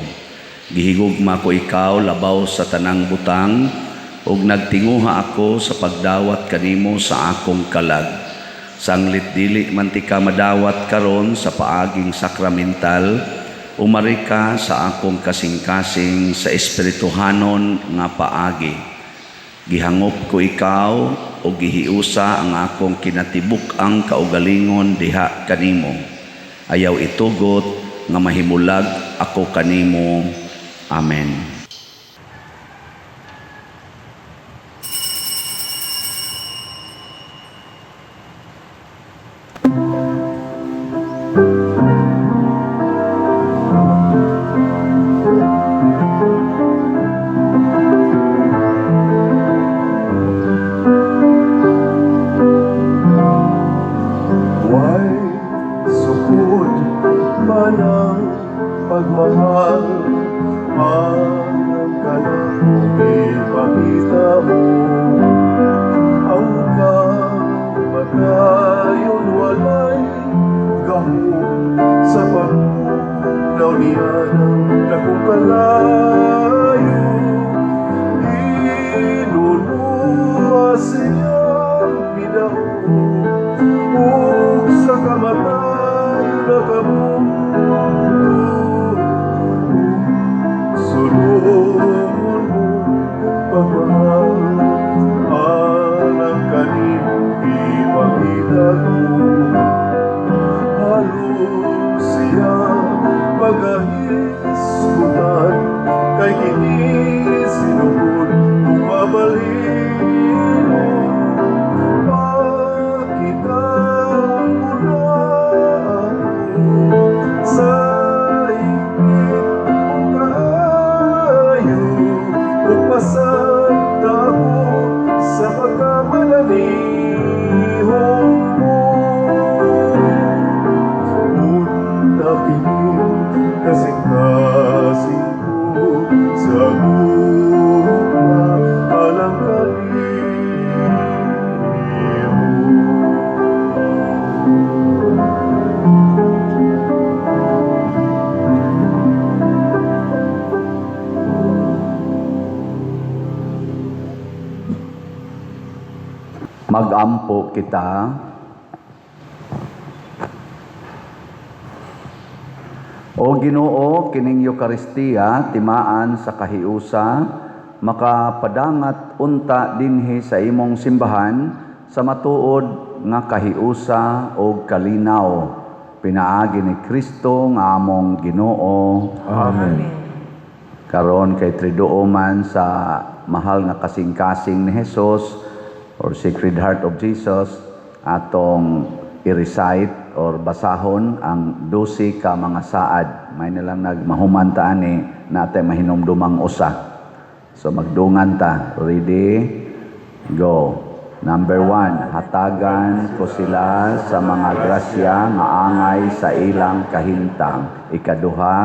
Gihigugma ko ikaw labaw sa tanang butang ug nagtinguha ako sa pagdawat kanimo sa akong kalag. Sanglit dili man ti ka madawat karon sa paaging sakramental, umari ka sa akong kasing-kasing sa espirituhanon nga paagi. Gihangop ko ikaw o gihiusa ang akong kinatibuk-ang kaugalingon diha kanimo. Ayaw itugot nga mahimulag ako kanimo. Amen. Way sukod man ang pagmamahal, alang ka na ipakita mo. Ang kamatayon walay gahom sa pagpunaw niya ng dakong kalayo. Inuluwa siyang pinaon ug sa kamatayon nakamundo. Sulungon mo pagmamahal, alang kanimo ipakita ko. Halos siya pagahisgutan, kay kini sinugod ug mabalhin. Pakita mo na ako sa higpit mong kaayo, ug pasagda ako sa pagkamalanihon mo. Unta kini kasing-kasing ko sa gugma alang kanimo. Magampo kita. O Ginoo, kining Eukaristiya timaan sa kahiusa, makapadangat unta dinhi sa imong simbahan sa matuod nga kahiusa og kalinaw. Pinaagi ni Kristo nga among Ginoo. Amen. Karon kay triduo man sa mahal nga kasing-kasing ni Jesus or Sacred Heart of Jesus, atong i-recite or basahon ang 12 ka mga saad. May nilang nagmahuman ta ani natay mahinumdumang usa. So magdungan ta. Ready? Go. Number 1, hatagan ko sila sa mga grasya nga angay sa ilang kahintang. Ikaduha,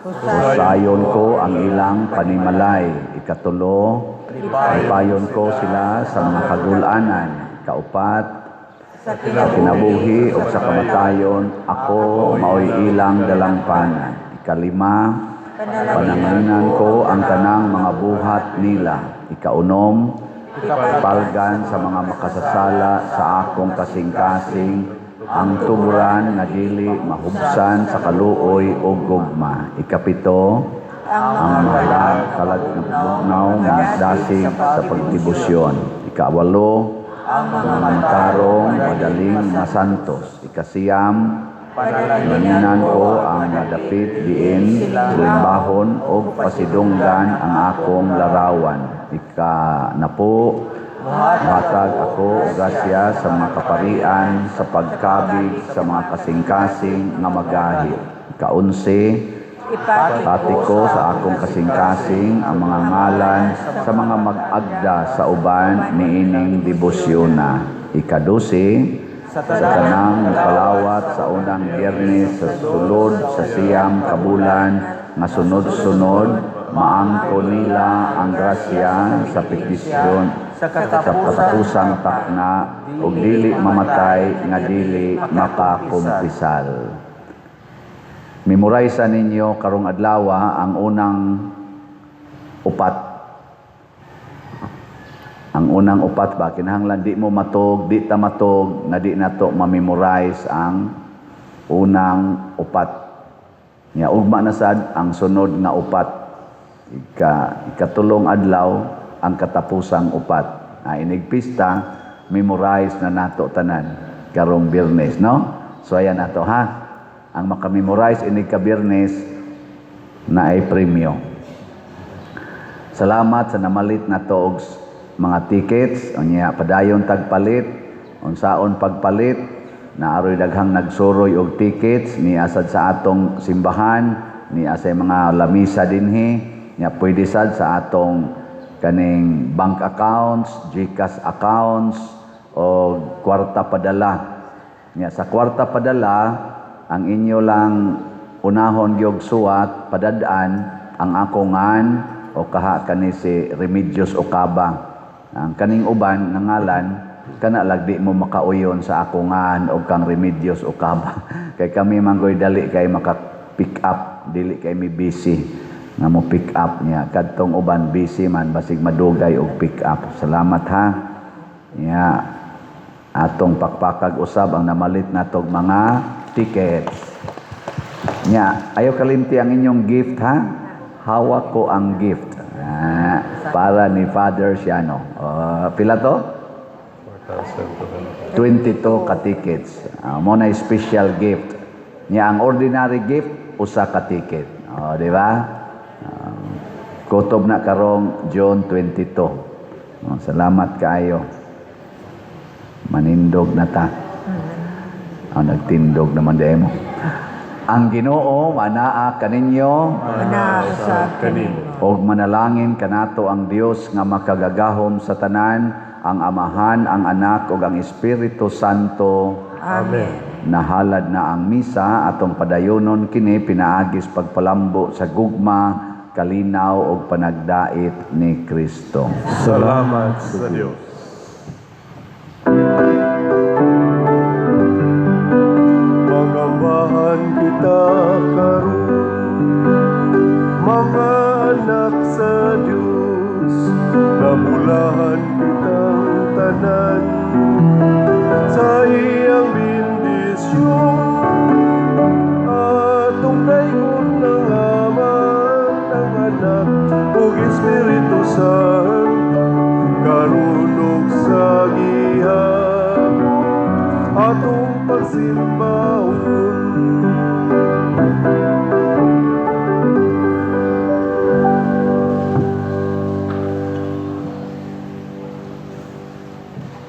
usayon ko ang ilang panimalay. Ikatulo, ipayon ko sila sa mga kagulanan. Kaupat, sa kinabuhi o sa kamatayon, ako maoy ilang dalangpanan. Ikalima, pananginan ko ang tanang mga buhat nila. Ikaunom, palgan sa mga makasasala sa akong kasing-kasing, ang tuburan nga dili mahubsan sa kaluoy o gugma. Ikapito, ang mga kalag nga bugnaw nga nagdasig sa pagdebosyon. Ikawalo, ang mga matarong madaling masantos. Ikasiyam, pananginan ko ang madapit diin silimbahon o pasidunggan ang akong larawan. Ikanapo, Muhatag ako og grasya sa mga kaparian sa pagkabig sa mga kasing-kasing nga magahi. Ika-11, ipati ko sa akong kasing-kasing ang mga ngalan sa mga mag-agda sa uban niining debosyona. Ika-12, sa tanang mopalawat sa unang Biyernes sa sulod sa 9 ka bulan nga sunod-sunod, maangko nila ang grasya sa petisyon sa katapusang takna ug dili mamatay nga dili makakumpisal. Memorize ninyo karong adlaw ang unang upat. Ang unang upat ba, kinahanglan di mo matog, di ta matog, nga di nato ma-memorize ang unang upat. Nya ugma na sad ang sunod nga upat. Ikatulong adlaw ang katapusang upat. Na inig pista, memorize na nato tanan karong Biyernes, no? So ayan nato ha. Ang makamemorize inig ka Biyernes na ay premyo. Salamat sa namalit nato og mga tickets, unya padayon tagpalit, unsaon pagpalit, naaroy daghang nagsuroy og tickets ni asad sa atong simbahan, ni asa mga lamisa dinhi, nya pwede sad sa atong kaning bank accounts, GCash accounts o kwarta padala. Nya sa kwarta padala, ang inyo lang unahon gyud suwat padad-an ang ako ngan o kaha kani si Remedios Ocaba. Ang kaning uban nga ngalan kana lagdi mo makauyon sa ako ngan og kang Remedios Ocaba. Kay kami manggoy dali kay maka pick up, dili kay mi busy nga mo pick up niya. Kadtong uban busy man basig madugay og pick up. Salamat ha. Nya atong pakpakag usab ang namalit natog mga tickets. Nya, ayo kalimti ang inyong gift ha. Hawak ko ang gift. Ah, para ni Father Siano. Pila to? 22 ka tickets. Mo na special gift. Nya ang ordinary gift usa ka ticket. Oh, di ba? Kutob na karong June 22. Oh, salamat kaayo. Manindog na ta. Oh, nagtindog naman demo. Ang Ginoo manaa kaninyo. Manaa usab kanimo. Og manalangin kanato ang Dios nga makagagahom sa tanan, ang Amahan, ang Anak ug ang Espiritu Santo. Amen. Nahalad na ang misa, atong padayonon kini pinaagis pagpalambo sa gugma, kalinaw ug panagdait ni Kristo. Salamat sa Dios. Mangambahan kita karon, mga anak sa Dios, nabulahan kitang tanan sa iyang bendisyon. Atong daygon ng Ama, ng Anak, ug Espiritu Santo, karon ug sa gihapon, atong pagsimbahon.